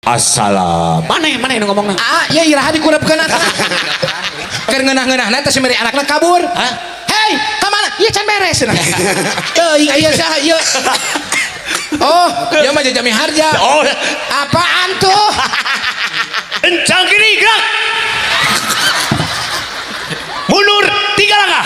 Assalam. Maneh maneh nu ngomongna? Ah, ya iraha dikurepkeun atuh. Keur ngeunah-ngeunahna teh si mere anakna kabur. Hah? Hei, ka mana? Ieu can beres cenah. Teuing aya saha ieu? Oh, ieu mah Jajami Harja. Oh, Apaan tuh? Encang kiri gerak. Mundur 3 langkah.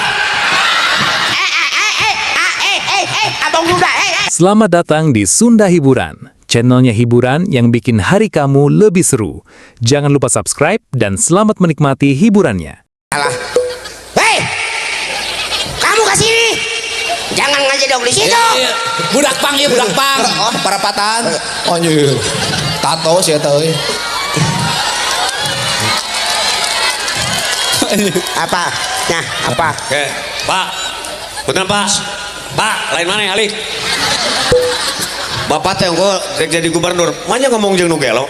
Abang duda, eh. Selamat datang di Sunda Hiburan, channelnya hiburan yang bikin hari kamu lebih seru. Jangan lupa subscribe dan selamat menikmati hiburannya. Alah. Hei! Kamu ke sini. Jangan ngajedog di situ. Budak pang ieu, budak pang. Oh. Parapatan. Anjir. Tato sih eta euy. Apa? Nah, apa? Oke, Pak. Punten, Pak. Pak, lain mana alik? Bapak teh engko rek jadi gubernur, manya ngomong jeung nu gelo.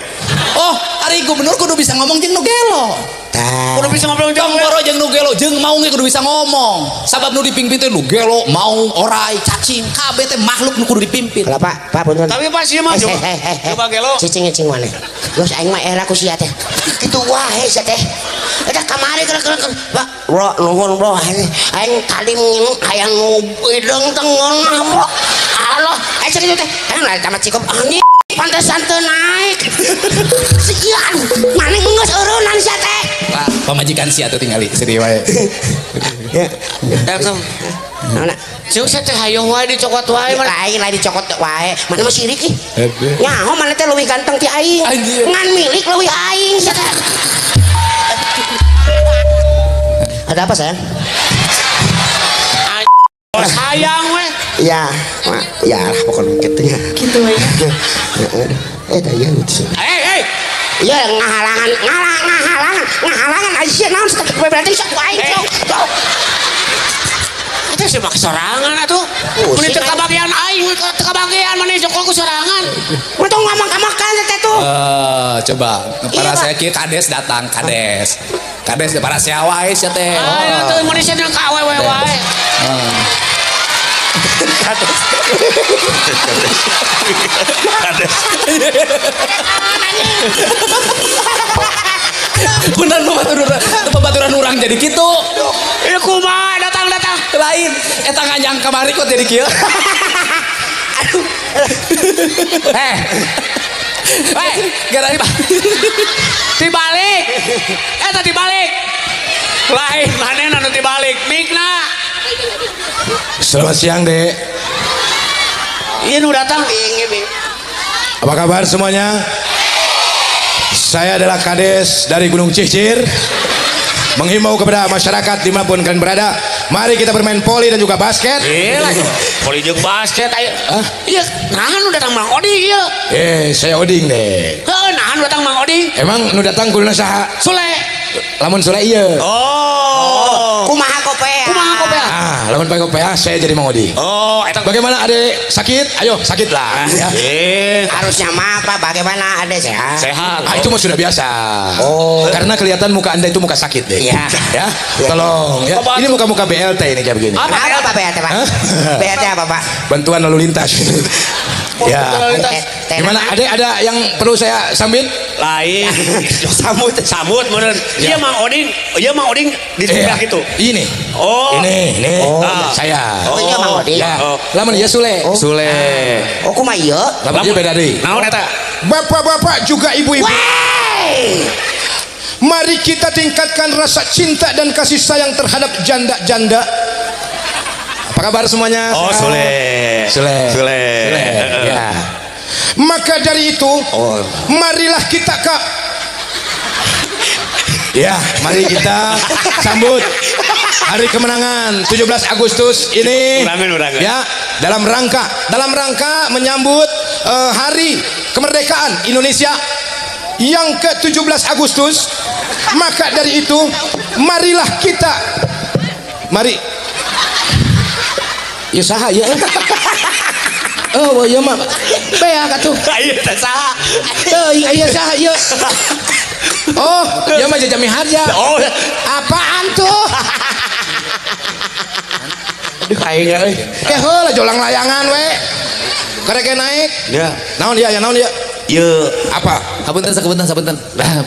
Oh, ari gubernur kudu bisa ngomong jeung nu gelo. Tah. Kudu bisa ngobrol jeung Tong boro jeung nu gelo, jeung maung ge kudu bisa ngomong. Sabab nu dipimpin teh nu gelo, maung, orai, cacing, kabeh teh makhluk nu kudu dipimpin. Kalau Pak, Pak punten. Tapi Pak sih mah coba. Coba gelo. Cicing cicing mana? Geus aing mah era ku sia teh. Kitu wae sia teh. Eta kamari keur keur. Pak, bro, nuhun bro. Aing tadi hayang nu hideung teh ngeunah bro. Allah, aing kitu teh. Aing lah tamat cikop anjing. Pantesan teu naik. Sekian, maneh geus eureunnan sia teh. Pak, pamajikan sia tuh tingali sedih wae. Ya. Eta Naon? Ceuk saya teh hayoh wae dicokot wae mana. Lain lain dicokot wae. Mana mah sirik ih. Nyaho mana teh leuwih ganteng ti aing. Anjir. Ngan milik leuwih aing sia teh. Ada apa sayang? Sayang we. Ya, mak, ya lah pokoknya gitu ya. Gitu ya. Eh, dah ya gitu. Eh, eh. Ya ngahalangan, ngahalangan, ngahalangan aya naon berarti sok ku aing sok. Sok. Itu sih mah sorangan atuh. Mun teu kabagian aing, teu kabagian maneh jokol ku sorangan. Untung ngomong kamakan teh tuh. Eh, coba para Iya, Pak. saya kieu kades datang, kades. Kades para sia wae sia teh. Ayo tuh mun sia ka awewe wae. Kades. Bener babaturan urang jadi kitu. Ieu kumaha datang datang. Lain eta nganyang kamari kok jadi kieu. Eh. Hei, Gara Pak. dibalik. Eta dibalik. Lain manehna nu dibalik. Mikna. Selamat siang, Dek. Ieu nu datang. Apa kabar semuanya? Saya adalah Kades dari Gunung Cihcir. Menghimbau kepada masyarakat dimanapun kalian berada, mari kita bermain voli dan juga basket. Gila, voli jeung basket ayo. Iya, nahan nu datang Mang Oding ieu. Saya Oding, Dek. Heuh, nahan nu datang Mang Oding. Emang nu datang kuduna saha? Sule. Lamun Sule ieu. Oh. Kumaha kopea? Kumaha kopea? Ah, lamun pakai kopea saya jadi Mang Oding. Oh, eta Bagaimana adek sakit? Ayo sakit lah. Ya. Eh, Harusnya mah apa bagaimana ada sehat? sehat. Ah, itu mah sudah biasa. Oh. Karena kelihatan muka Anda itu muka sakit deh. Iya. Ya. Tolong ya. Ini muka-muka BLT ini kayak begini. Apa? Apa Pak BLT Pak? Hah? BLT apa Pak? Bantuan lalu lintas. Ya. Gimana? Ada yang perlu saya sambit? Lain. Sambut, sambut meureun. Ieu Mang Oding, ieu Mang Oding di sebelah Iya. gitu. Ini. Oh. Ini. Oh. Saya. Oh, iya Mang Oding. Ya. Oh. Lamun ieu Sule. Sule. Oh kumaha ieu? Lamun ieu beda deui. Naon eta? Bapak-bapak juga ibu-ibu. Wey! Mari kita tingkatkan rasa cinta dan kasih sayang terhadap janda-janda. Apa kabar semuanya? Oh, Sule. Sule. Sule. Sule. Ya. Maka dari itu, marilah kita ke Ya, mari kita sambut hari kemenangan 17 Agustus ini. Ulangan. Ya, dalam rangka menyambut hari kemerdekaan Indonesia yang ke-17 Agustus. Maka dari itu, marilah kita mari ya saha ya. Oh, iya mah. Beak atuh. Ieu teh saha? Teuing aya saha ieu. Oh, ieu mah Jajami Harja. Oh, Apaan tuh? Aduh aing euy. Ke heula jolang layangan we. Karek naik. Ya. Naon dia ya naon dia? Ieu Apa? Hapunten sapunten sapunten.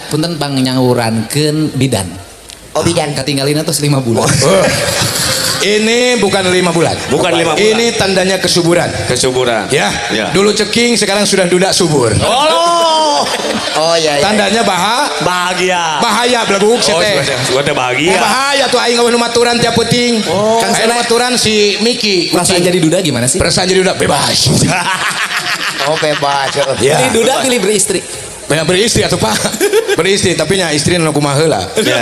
Punten pangnyangurankeun bidan. Oh, bidan. Katinggalina tos 5 bulan. Oh. Ini bukan 5 bulan. Bukan 5 bulan. Ini tandanya kesuburan. Kesuburan. Ya. Ya. Dulu ceking, sekarang sudah duda subur. Oh, Oh iya iya. Tandanya bahagia. bahaya beleguk Oh, teh. sudah bahagia. Oh, bahaya tuh aing euweuh nu maturan tiap peuting. Oh. Kang saya maturan si Miki. Perasaan jadi duda gimana sih? Perasaan jadi duda bebas. Oh bebas. Ya. Pilih duda pilih beristri. Ya, beristri atau Pak? Beristri, tapi nya istri nu kumaha heula. Ya.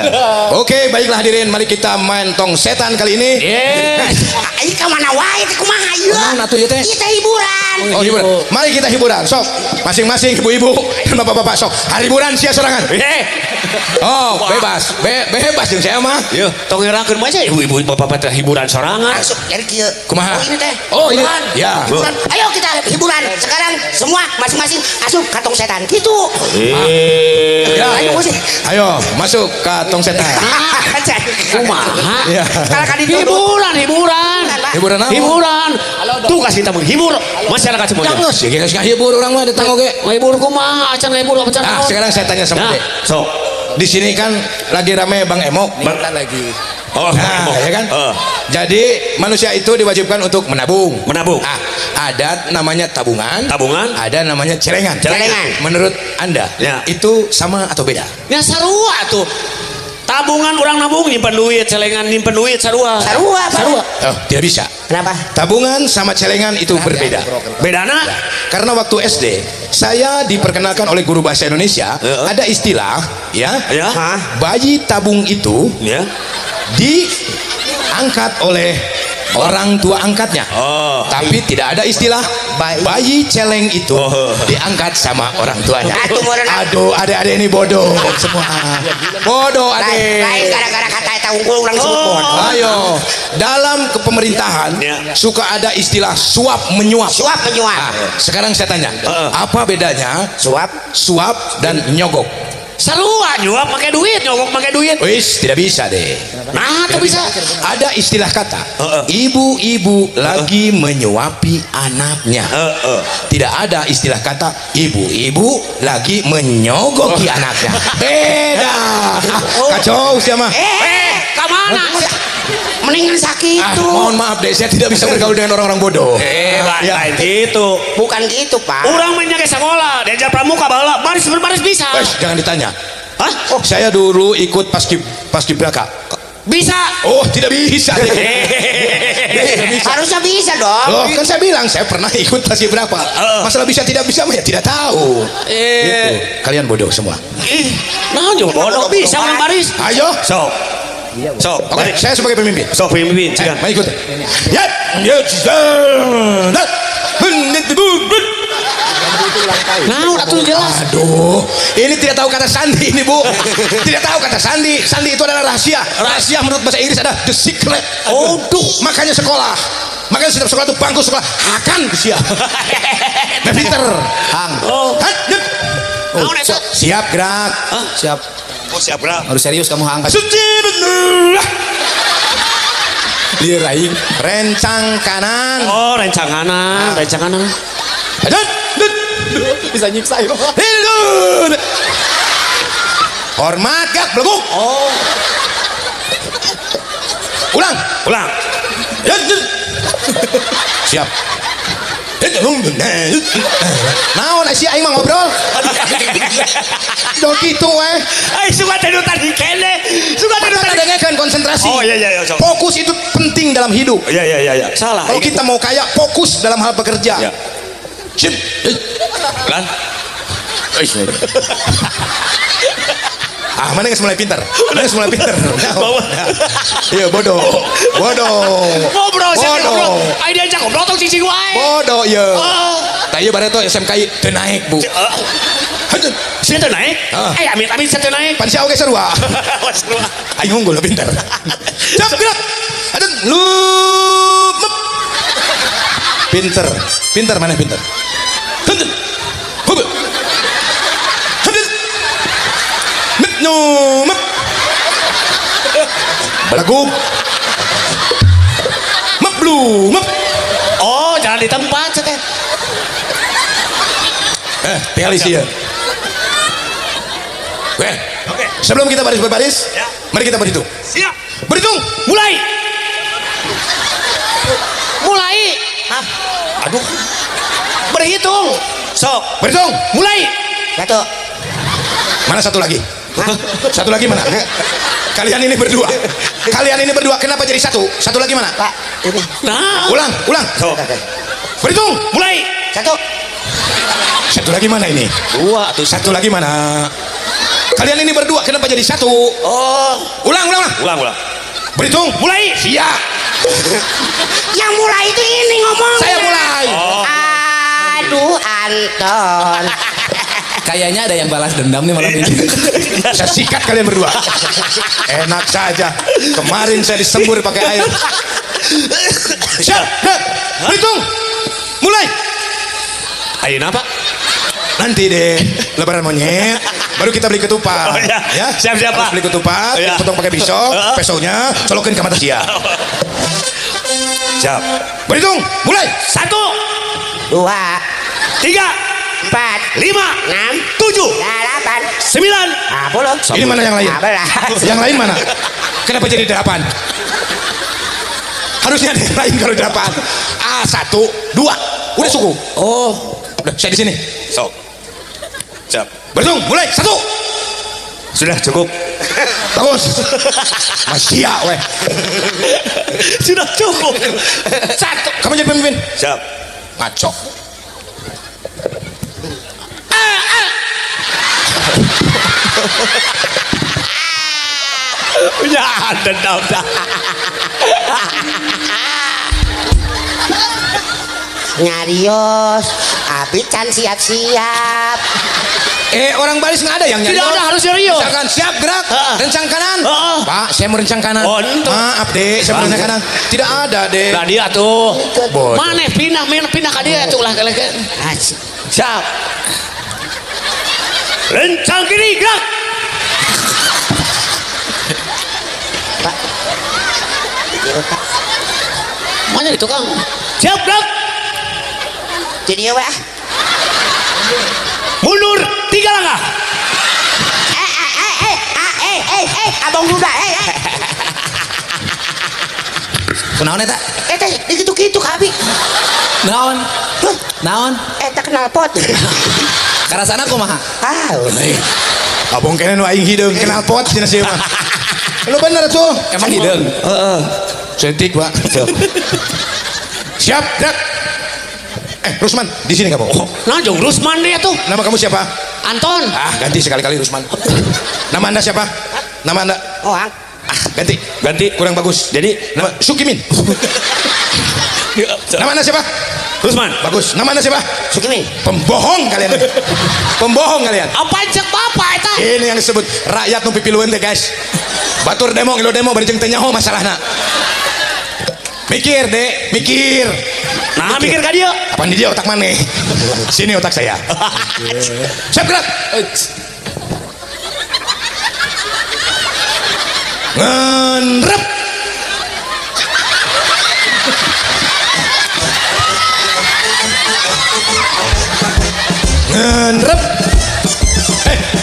Oke, baiklah hadirin, mari kita main tong setan kali ini. Yes. Ai ka mana wae teh kumaha ieu? Kumaha atuh ieu teh? Ieu teh hiburan. Oh, hiburan. Mari kita hiburan. Sok, masing-masing ibu-ibu dan bapak-bapak sok. Hari hiburan sia sorangan. Eh, Oh, bebas. Bebas jeung saya mah. yeuh, tong ngerakeun mah aja ibu-ibu bapak-bapak teh hiburan sorangan. Langsung jadi kieu. Kumaha? Oh ini teh. Oh, ini. Hiburan. Ya. Hiburan. Ayo kita hiburan. Sekarang semua masing-masing asup kantong setan. Gitu. Eh. Ya. Ayo musik. Ayo, masuk ke tong setan. Kumaha? Ya. Kalau kan itu Hiburan, hiburan. Hiburan apa? Hiburan. Tugas kita menghibur masyarakat semuanya. Geus, ya geus ngahibur urang mah datang oge. Ngahibur kumaha? Acan ngahibur acan. Ah, sekarang saya tanya sama Nah, Dek. sok. Di sini kan lagi rame Bang Emok. lagi. Oh, Nah, ya kan? Eh. Jadi manusia itu diwajibkan untuk menabung. Menabung. Ah, ada namanya tabungan, Tabungan. ada namanya celengan. Celengan. Menurut Anda, Ya. itu sama atau beda? Ya sarua tuh. Tabungan orang nabung nyimpen duit, celengan nyimpen duit sarua. Sarua, Pak. Sarua. Oh, tidak bisa. Kenapa? Tabungan sama celengan itu berbeda. Bedana? Karena waktu SD saya diperkenalkan oleh guru bahasa Indonesia, Heeh. ada istilah ya, Ya. Hah? bayi tabung itu Ya. diangkat oleh orang tua angkatnya. Oh. Tapi tidak ada istilah Bayi. bayi celeng itu Oh. diangkat sama orang tuanya. Aduh, meureun. Aduh, adik-adik ini bodoh semua. Bodoh Lain adik. lain gara-gara kata eta unggul urang sebut bodoh. Ayo, dalam kepemerintahan Ya. suka ada istilah suap menyuap. Suap menyuap. Ah, sekarang saya tanya, Heeh. apa bedanya Suap. suap dan nyogok? Sarua nyuap pakai duit, nyogok pakai duit. Wis, tidak bisa deh. Nah, tuh bisa. Ada istilah kata, Heeh. ibu-ibu lagi menyuapi anaknya. Heeh. Tidak ada istilah kata ibu-ibu lagi menyogoki anaknya. Beda. Ah, kacau siapa? Eh, ka mana? Mendingan sakit Ah, tuh. mohon maaf deh, saya tidak bisa bergaul dengan orang-orang bodoh. Eh, Ya. lain gitu. Bukan gitu, Pak. Urang mah ke sekolah, diajar pramuka baheula, baris berbaris bisa. Wes, jangan ditanya. Hah? Oh, saya dulu ikut paskibraka. Bisa. Oh, tidak bisa. Tidak bisa. Harusnya bisa dong. Loh, kan saya bilang saya pernah ikut paskibraka. Masalah bisa tidak bisa mah ya tidak tahu. Eh. Gitu. Kalian bodoh semua. Ih, nah juga bodoh bisa orang baris. Ayo. Sok. Sok. Oke, saya sebagai pemimpin. Sok pemimpin, silakan. Mari ikut. Ya, ya, Nah, udah tuh jelas. Aduh, ini tidak tahu kata sandi ini, Bu. Tidak tahu kata sandi. Sandi itu adalah rahasia. Rahasia menurut bahasa Inggris ada the secret. Aduh, makanya sekolah. Makanya setiap sekolah itu bangku sekolah akan siap. Nah, pinter. Hang. Oh. Hah, yuk. Naon eta? Siap gerak. Siap. Oh, siap gerak. Harus serius kamu Hang. Suci bener. Lieur aing. Rencang kanan. Oh, rencanganan, rencanganan. Adut, dut. Bisa nyiksa ya. Hidup. Hormat gak beleguk. Oh, Ulang. ulang. Yut, yut. Siap. Naon si aing mah ngobrol. Dong gitu we. Ai suka teh nu tadi kene. Suka teh nu Maka tadi. dengekeun konsentrasi. Oh, iya iya iya, sok. Fokus itu penting dalam hidup. Iya iya iya iya. Salah. Kalau kita mau kaya, fokus dalam hal bekerja. Ya. Sip. Lan. Ah, mana geus mulai pinter? Mana geus mulai pinter? Iya, bodoh. Bodoh. Ngobrol sih Bodoh. ngobrol. Ai diajak ngobrol tong cicing wae. Bodoh ya. Oh. Tah ieu bareto SMKI teu naik, Bu. Hancur. Sia teu naik? Ah. Eh, amit amit sia teu naik. Pan sia oge sarua. Sarua. Aing unggul pinter. Siap gerak. Aduh, lu mep. Pinter. Pinter mana pinter? Hancur. Hub. Hancur. Mep nu mep. Belaguk. Mep lu mep. Oh, jalan di tempat sia teh. Tinggal isi ya. Oke. Oke. Sebelum kita baris berbaris, Ya. mari kita berhitung. Siap. Berhitung. Mulai. Mulai. Hah? Aduh. Berhitung. Sok. Berhitung. Mulai. Satu. Mana satu lagi? Satu lagi mana? Kalian ini berdua. Kalian ini berdua kenapa jadi satu? Satu lagi mana? Pak, ini. Nah. Ulang, ulang. Sok. Berhitung. Mulai. Satu. Satu lagi mana ini? Dua tuh. Satu lagi mana? Kalian ini berdua kenapa jadi satu? Oh, Ulang, ulang, ulang. Ulang, ulang. Berhitung. Mulai. Siap. yang mulai itu ini ngomong. Saya mulai. Oh. Aduh, Anton. Kayaknya ada yang balas dendam nih malam ini. Saya sikat kalian berdua. Enak saja. Kemarin saya disembur pakai air. Siap. Gerak. Berhitung. Mulai. Ayo napa? Nanti deh, lebaran monyet, baru kita beli ketupat. Oh, iya. Ya. Siap, siap, Harus Pak. beli ketupat, Iya. potong pakai pisau, pisaunya colokin ke mata dia. Siap. Berhitung, mulai. 1, 2, 3, 4, 5, 6, 7, 8, 9. 10. Ini mana yang lain? 11. Yang lain mana? Kenapa jadi 8? Harusnya ada yang lain kalau 8. A 1, 2. Udah cukup. Oh, Udah, saya di sini. Sok. Siap. Berhitung, mulai. 1. Sudah cukup. Bagus. Masih ya, weh. Sudah cukup. 1. Kamu jadi pemimpin. Siap. Ngaco. Ya, dendam dah. Nyarios, abi can siap-siap. Orang baris nggak ada yang nyari. Tidak ada, harus serius. Misalkan siap gerak, Heeh. rencang kanan. Heeh. Pak, saya mau rencang kanan. Oh, ento. Maaf, Dek, saya mau rencang kanan. Tidak ada, Dek. Lah dia tuh. Bodoh. Mana pindah, pindah ke dia tuh lah. Asik. Siap. Lencang kiri gerak. Pak. Iya, Pak. Mana itu Kang? Siap gerak. Jadi ya, Pak. Mundur 3 langkah. Abang Duda, eh. kunaon eta? Teh, gitu-gitu abi. Naon? Huh, Naon? tak kenal pot. Karasana kumaha? Ah, Abong kene nu aing hideung kenal pot cenah sieun mah. Lu bener tuh. Emang hideung? Heeh. Cantik, Pak. Siap, gerak. Rusman, di sini kamu. Oh, nah, jong Rusman dia tuh. Nama kamu siapa? Anton. Ah, ganti sekali-kali Rusman. Nama Anda siapa? Nama Anda? Oh, Ang. Ah, ganti. Ganti. Kurang bagus. Jadi Nama Sukimin. Nama Anda siapa? Rusman. Bagus. Nama Anda siapa? Sukimin. Pembohong kalian. ini. Pembohong kalian. Apa cek bapak eta? Ini yang disebut rakyat nu pipilueun teh, guys. Batur demo, ngilu demo bari jeung teu nyaho masalahna. Mikir, Dek, mikir. Nah, mikir ka dia. Apaan di dia otak mana? Sini otak saya. Siap gerak. Ngenrep. Ngenrep.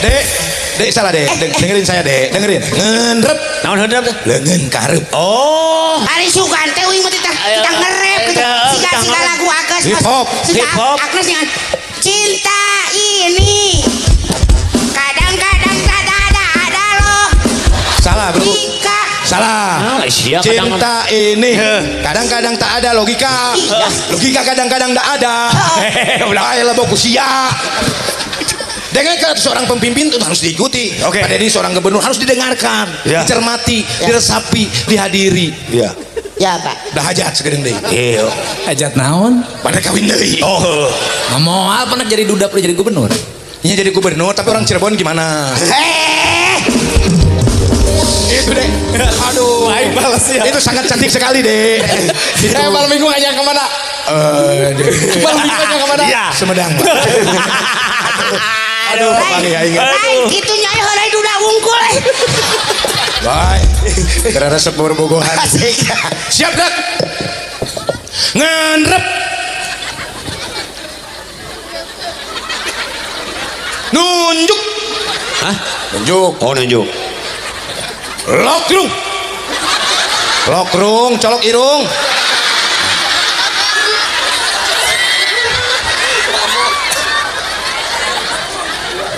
Dek, Dek salah, Dek. Dengerin saya, Dek. Dengerin. Ngenrep. Naon heudeup teh? Leungeun ka hareup. Oh. Ari sugan teh uing mah tita ngerep gitu. Ayo, Siga kita siga ngerep. lagu Agnes. Hip hop. Siga Hip hop. Agnes dengan cinta ini kadang-kadang tak ada loh. Salah, Bro. Jika Salah. Ah, sia kadang Cinta ini kadang-kadang tak ada logika. Iya. Logika kadang-kadang tak ada. Ulah ayo lebok usia. Dengan kalau seorang pemimpin itu harus diikuti. Oke. Pak Deddy seorang gubernur harus didengarkan, Ya. dicermati, diresapi, dihadiri. Iya. Ya, Pak. Dah hajat sekedeng deui. Iya. Hajat naon? Pada kawin deui. Oh. Moal pernah jadi duda pernah jadi gubernur. Ini jadi gubernur tapi orang Cirebon gimana? Itu deh. Aduh. Baik balas ya. Itu sangat cantik sekali deh. Itu. Malam minggu ngajak kemana? Deh. Malam minggu ngajak kemana? Iya. Sumedang. Pak. Aduh, Bang ya ingat. Lain kitu nya heulai duda wungkul. Baik. Karena resep berbogohan. Asik. Siap gerak. Ngenrep. Nunjuk. Hah? Nunjuk. Oh, nunjuk. Lokrung. Lokrung, colok irung.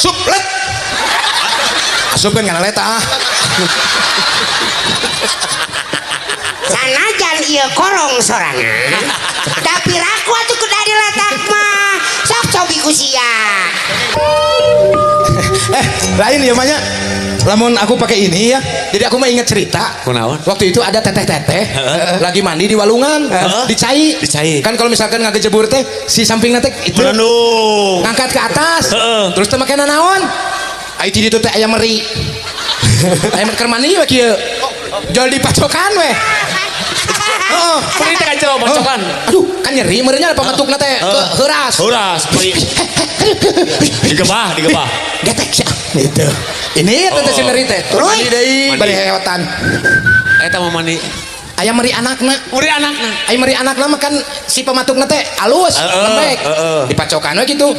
Suplet. Asupkeun kana leta ah. Sanajan ieu korong sorangan, tapi raku atuh kudu diletak mah. Sok cobi ku sia. Lain ya mah nya. Lamun aku pakai ini ya, jadi aku mah ingat cerita. Kunaon? Waktu itu ada teteh-teteh lagi mandi di walungan, di cai. Di cai. Kan kalau misalkan ngagejebur teh si sampingna teh itu Merenung. ngangkat ke atas. Heeh. Terus teh make nanaon? Ai di ditu teh aya meri. Aya keur mandi we kieu. Jol dipacokan we. Heeh. Meri teh kan jero pacokan. Aduh, kan nyeri merenya pamatukna teh heuras. Heuras, meri. Digebah, digebah. Getek sia. Gitu. Ini teh si meri teh. Terus? Mandi deui bari heotan. Eta mah mandi. Aya meri anakna. Meri anakna. Aya meri anakna mah kan si pamatukna teh alus, lembek. Dipacokan we gitu.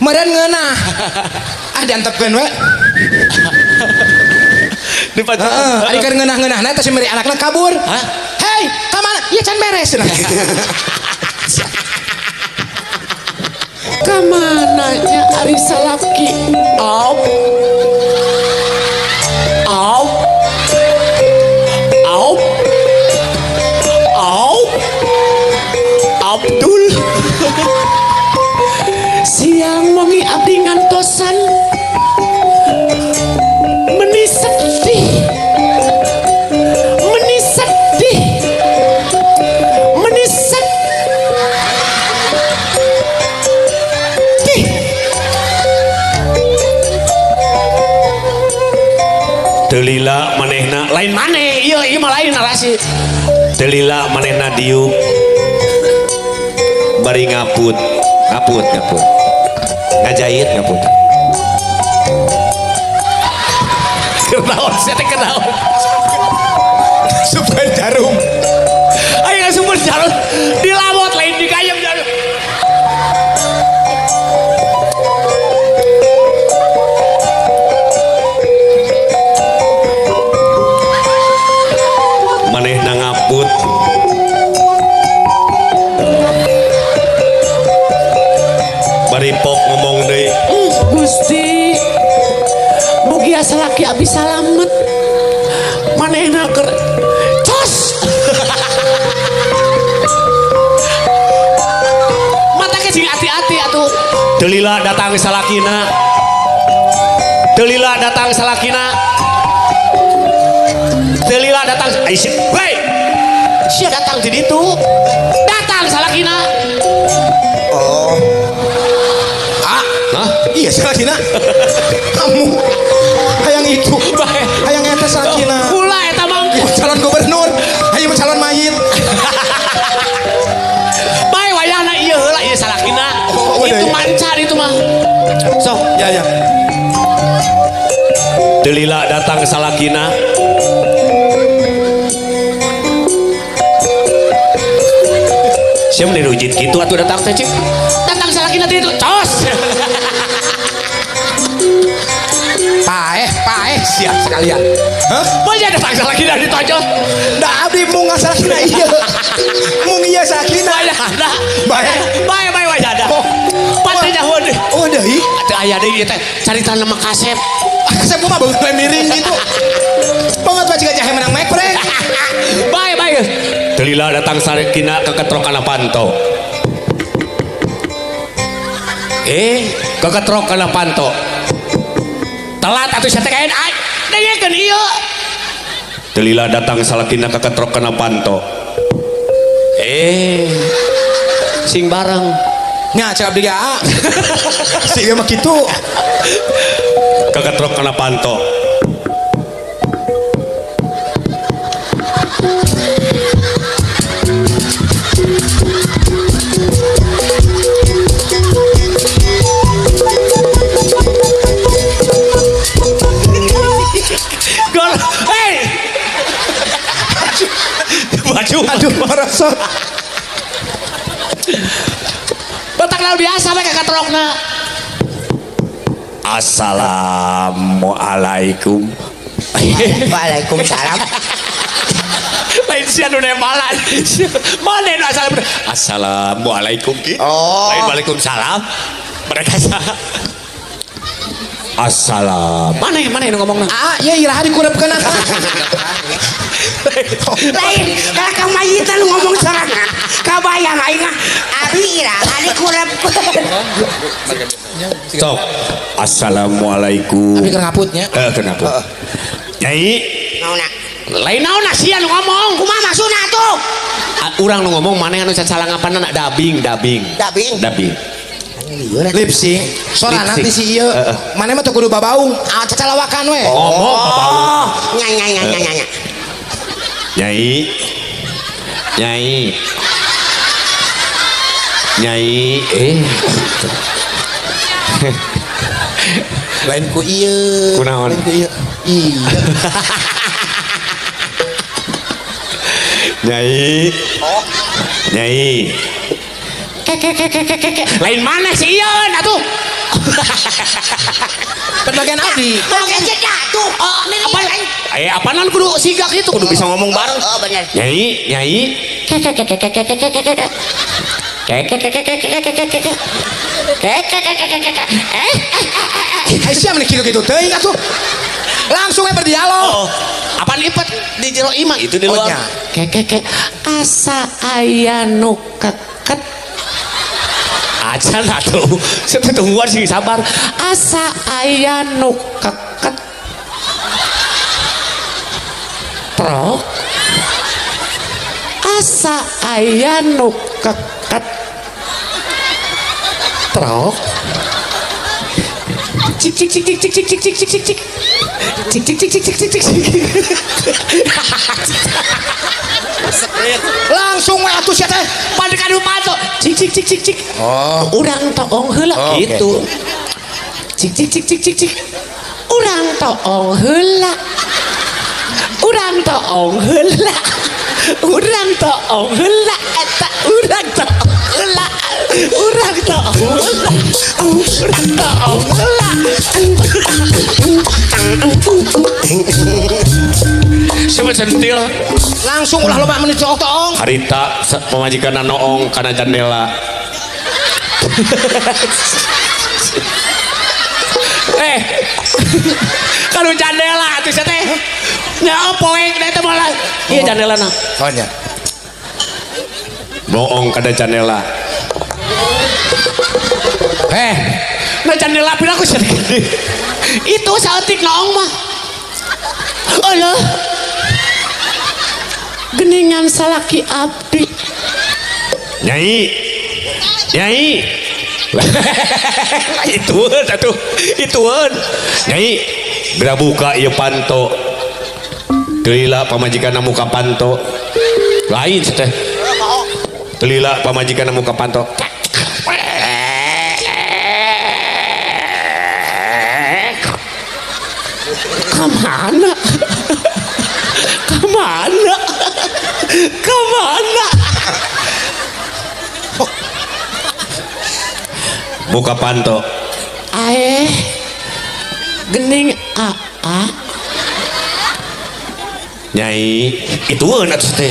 Meureun ngeunah. Ah diantepkeun we. Dipacokan. Heeh, ari keur ngeunah-ngeunahna teh si meri anakna kabur. Hah? Hei, ka mana? Ieu can beres cenah. Ka mana nya ari salaki? Au. Au. Au. Au. Abdul. Siang wengi abdi ngantosan meni sedih. Meni sedih. Meni sedih. Teu lila manehna lain maneh ieu ieu mah lain narasi. Teu lila manehna diuk bari ngaput, ngaput, ngaput. Ngajait ngaput. Kenaon sia teh kenaon? Super jarum. Ayo super jarum dilawot lain digayem jarum. Manehna ngaput. Bari pok ngomong deui. Gusti, mugia salaki abdi salamet. Manehna keur cos. Mata ke sing hati-hati atuh. Teu lila datang salakina. Teu lila datang salakina. Teu lila datang ai sia. Hei. Sia datang di ditu. Datang salakina. Oh. Ah, Hah? iya salakina. Kamu hayang itu. Hayang eta salakina. Kula eta mah. Calon gubernur, hayang calon mayit. Bae wayahna ieu heula ieu salakina. Oh, itu iya. mancar itu mah. Sok. Ya ya. Teu lila datang salakina. Sia meni rujit kitu atuh datang teh cik. Datang salakina teh itu cos. Paeh, paeh siap sekalian. Hah? Banyak datang salakina ditojos. Da abdi mung salakina ieu. Mung ieu salakina. Wayahna. Bae. Bae bae wayahna. Oh. Pati nyaho deui. Oh deui. Teu aya deui ieu teh carita nama kasep. Ah, kasep mah beut we miring gitu. Banget bae jiga jahe menang mekrek. Bae bae. Teu lila datang salakina keketrok kana panto. Keketrok kana panto. Telat atuh sia teh kaen ai. Dengekeun ieu. Teu lila datang salakina keketrok kana panto. Sing bareng. Nya cek abdi ge aa. Si ieu mah kitu. Keketrok kana panto. Gol. Hei. Baju. Aduh, merosot. Batak lalu biasa we kakatrokna. Assalamualaikum. Waalaikumsalam. Lain sia nu nembalan. Mana nu asal Assalamualaikum ki. Oh. Lain waalaikumsalam. Mereka saha? Assalam. Mana mana nu ngomongna? Ah, ya iraha dikurepkeun atuh. Lain, kalau kamayitan ngomong sorangan. Kabayang aing mah. Abi iraha dikurepkeun. Sok. Assalamualaikum. Abi keur ngaputnya. Eh, kenapa? Nyai, Naonna? lain naon sia nu ngomong. Kumaha maksudna atuh? Urang nu ngomong maneh anu cacalangapanna dabing, dabing. Dabing. Dabing. Lip sync. Sorana Lip sync. ti si ieu. Maneh mah teu kudu babaung. Ah, cacalawakan we. Ngomong babaung. Oh, nya nya nya nya nya. Nyai. Nyai. Nyai, eh. Lain ku ieu. Kunaon? Lain ku ieu. Iya. Nyai. Oh. Nyai. Keke. Lain mana sih ieu atuh? Bagian abdi. Bagian jeda tuh. Oh, apa? Eh, apaan kudu sigak itu kudu bisa ngomong bareng. Oh, bener. Nyai, nyai. Keke keke keke keke keke keke. Keke keke keke keke keke. Keke keke keke keke. Eh. Ai sia meni kitu-kitu teuing atuh. Langsung we berdialog. Oh, apaan ipet di jero imah itu di Oh, luar. nya. Keke keke asa aya nu keket. Acan atuh. Tungguan sih sabar. Asa aya nu keket. Trok. Asa aya nu keket. Trok. Cik cik cik cik cik cik cik cik cik cik cik. Cik cik cik cik cik cik cik cik. Langsung we atuh sia teh. Pada kadu pato. Cik cik cik cik cik. Oh. Urang toong heula Oh, oke. gitu. Cik cik cik cik cik cik. Urang toong heula. Urang toong heula. Urang toong heula eta urang toong heula. Urang toong heula. Urang toong heula. Sebut sentil. Langsung ulah loba meni toong-toong. Harita pamajikan noong kana jandela. Eh. Kanu jandela atuh sia teh. Nya poek da teh moal. Ieu jandelana. Oh nya. Boong kana jandela. Eh, na jandela piraku sia teh. Itu saeutik noong mah. Alah. Geningan salaki abdi. Nyai. Nyai. Itueun atuh. Itueun. Nyai, geura buka ieu panto. Teu lila pamajikanna muka panto. Lain sia teh. Teu lila pamajikanna muka panto. Kamana? Kamana? Kamana? Buka panto. Aeh, gening aa. Nyai, itueun atuh teh.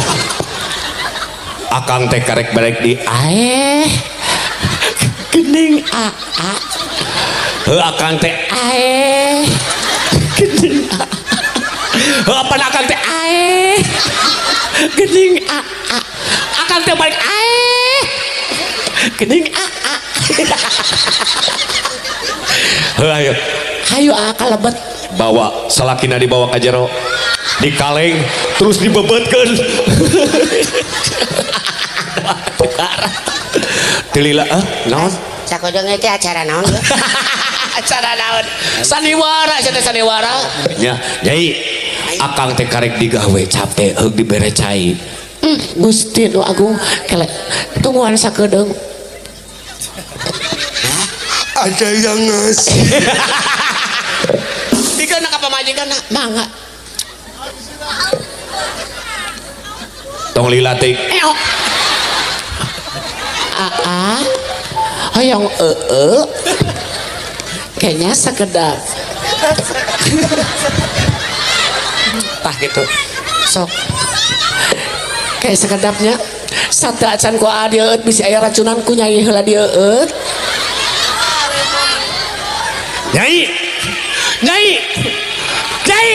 Akang teh karek balik di aeh. Gening aa. Heuh akang teh aeh. Gening aa. Heuh apaan akang teh aeh. Gening aa. Akang teh balik aeh. Gening aa. Heuh ayo. Hayu aa kalebet. Bawa salakina dibawa ka jero. Dikaleng terus dibebetkeun. Teu lila ah naon? Sakodeung teh acara naon ieu? Acara naon? Saniwara sia teh saniwara. Nya, Nyai, akang teh karek digawe capek heug dibere cai. Gusti nu agung kelek tungguan sakedeung. Ada yang ngasih. Dikeun ka pamajikanna, mangga. Tong lila teh. Eok. Aa. Hayang eueu. Kayaknya sekedap. Tah gitu. Sok. Kayak sekedapnya. Sata acan ku aa dieueut bisi aya racunan ku nyai heula dieueut. Nyai. Nyai. Nyai.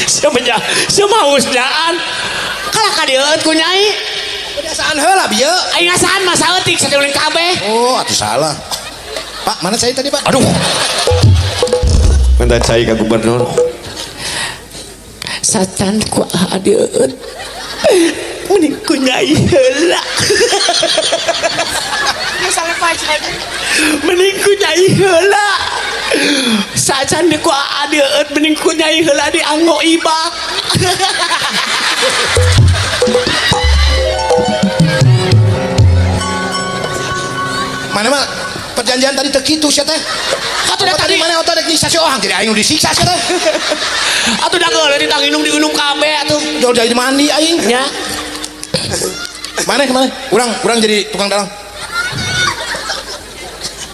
Siapa nya? Siapa haus nyaan? Kalah ka dieueut ku nyai. Kebiasaan heula bieu. Aing ngasaan mah saeutik saeutik kabeh. Oh, atuh salah. Pak, mana saya tadi, Pak? Aduh. Minta cai ka gubernur. Sacan ku aa dieueut. Mending ku nyai heula. Mending ku nyai heula. Sacan di ku aa dieueut mending ku nyai heula di anggo ibak. Mana mah perjanjian tadi teu kitu sia teh. Atuh da tadi tadi mana otak rek nyiksa si ohang jadi aing nu disiksa sia teh. Atuh da geuleuh ditanginum diunum kabeh atuh. Jauh jadi mandi aing. Nya. Mana kemana? Urang jadi tukang dalang.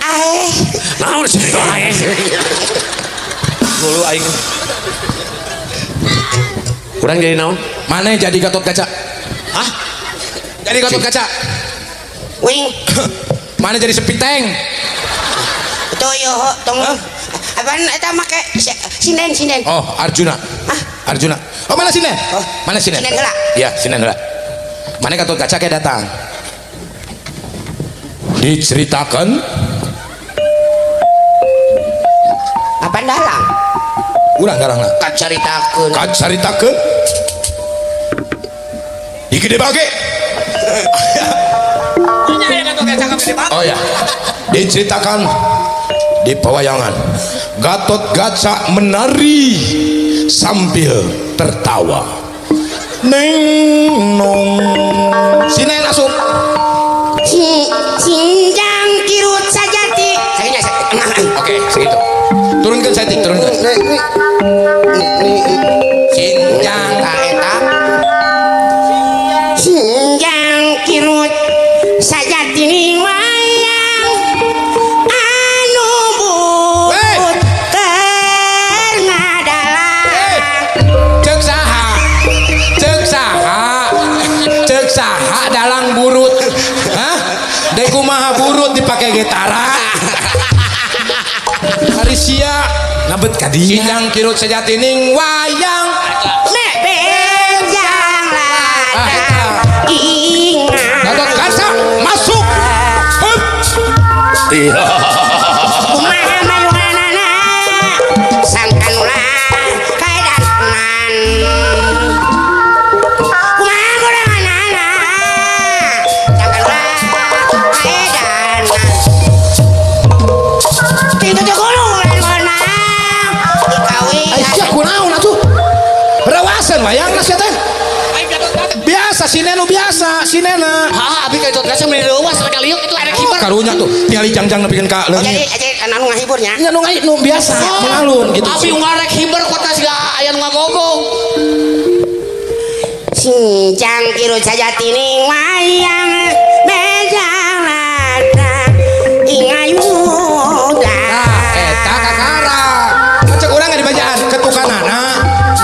Aeh. Naon sih aing? Dulu aing. Urang jadi naon? Mana jadi Gatot Kaca? Hah? Jadi Gatot Kaca. Wing. Mana jadi sepiteng? Tuh yo tong. Apaan eta make sinden sinden. Oh, Arjuna. Hah? Arjuna. Oh, mana sinden? Oh. Mana sinden? Sinden heula. Iya, sinden heula. Mana Gatot Kaca kayak datang. Diceritakan Apaan dalang? Urang dalang lah. Kacaritakeun. Kacaritakeun. Di Gede Bage. Oh ya. Diceritakan di pewayangan Gatot Kaca menari sambil tertawa. Neng nong. Sinen asup. Sinjang kirut sajati. Sakinya Oke, segitu. Turunkan saya, turunkan. Sinjang Eta eta. Sinjang kirut sajati ning wayang anu Wey. but keur ngadalang. Cek saha? Cek saha? Cek saha dalang burut? Hah? Dek kumaha burut dipake gitara? Hari sia Ngabet ka dinya. Sinjang kirut sejati ning wayang. Nek benjang ladang ingat. Gatot Kaca masuk. Hup. Iya. Kumaha mayunganana sangkan ulah kaedanan. Kumaha gorenganana sangkan ulah kaedanan. Tinggal gunung gonang dikawin. Aisyah kunaon atuh? Rawasan wayang sia teh. Biasa sinenu biasa sinena. Hah, abi Gatot Kaca meni leuwas rek liuk itu ada kiper. Karunya tuh tinggal jangjang nepikeun ka Oh, leungit. jadi anu ngahiburnya. Nya nu ngai nu biasa mengalun gitu. Abi ngarek hiber kota siga aya nu ngagogong. Sinjang kirut sajati ning wayang bejang ladang ingayuda. Nah, eta kakara. Cek urang dibacaan ketukanana,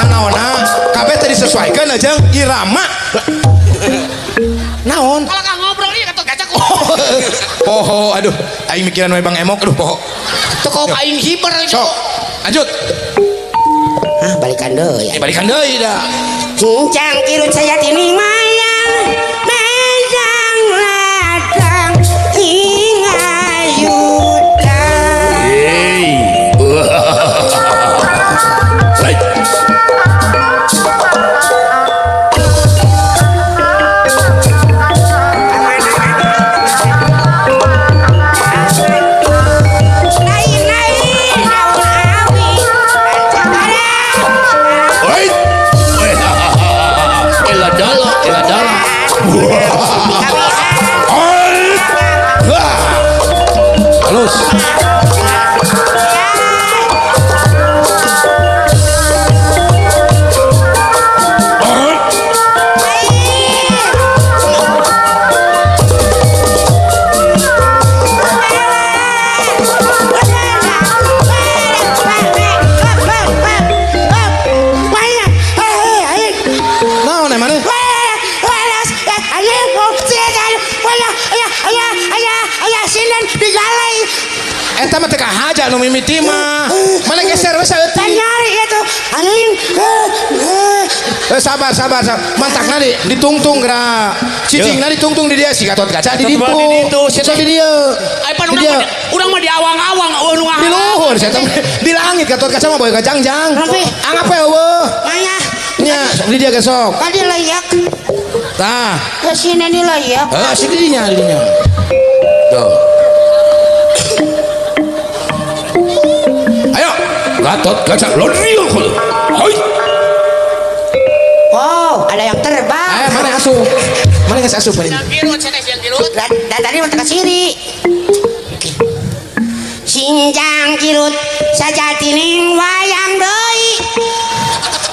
nanaonna, kabeh teh disesuaikeun jeung irama. Naon? Kalau kang ngobrol ieu Gatot Kaca ku. Poho, aduh, aing mikiran we Bang Emok, aduh poho. Teu kok aing hiber itu. Sok, lanjut. Hah, balikan deui. Eh, balikan deui dah. Cincang kirut sajati ning wayang bejang ladang ingayuda. Hey. Baik. Lain-lain daun awi dan Oi. Ela dala, ela dala. Wah. Halus. Eta mah teu kahaja nu mimiti mah. Mana geser we saeutik. Nyari itu. Anjing. Eh, sabar sabar sabar. Mantakna di ditungtung geura. Cicingna ditungtung di dia si Gatot Kaca di ditu. Di ditu, si Sok di dieu. Ai pan Di urang dieu. mah urang mah di awang-awang eueuh nu Di ngahalang. luhur saya teh. Di langit Gatot Kaca mah boy kajangjang. Rampi. Anggap we eueuh. Mana? Nya, sok di dia ge sok. Tadi layak. Tah. Ke sini nih layak. Heeh, si di dinya di dinya. Tuh. Ayo, Gatot Kaca lodrio. Hoi. Wow, ada yang terbang. Ayo, mana asup? Mana geus asup ini? Dan tadi mau ke siri. Sinjang kirut sajatining wayang deui.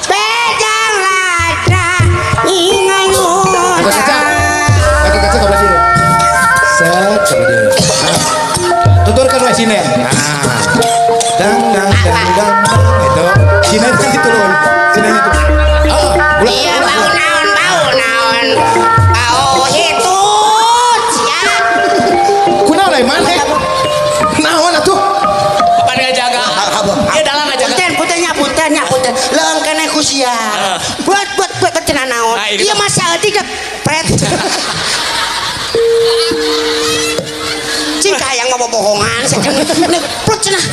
Bejang lada ingayun. Gatot Kaca. Gatot Kaca ke belah sini. Set, ke belah dia. Nah. Tuturkan we sinen. Nah. Dang dang dang dang dang itu. Sinen kan diturun. Sinen itu. Ah, ulah. Iya, bau naon, bau naon. Bau hitut sia. Kunaon lain maneh? Naon atuh? Pan ngajaga. Ieu dalang ngajaga. Punten, punten nya, punten nya, punten. Leung keneh ku sia. Buat buat buat cenah naon. Nah, ini Ieu mah saeutik pret. Cing hayang ngomong bohongan, cenah. Prut cenah.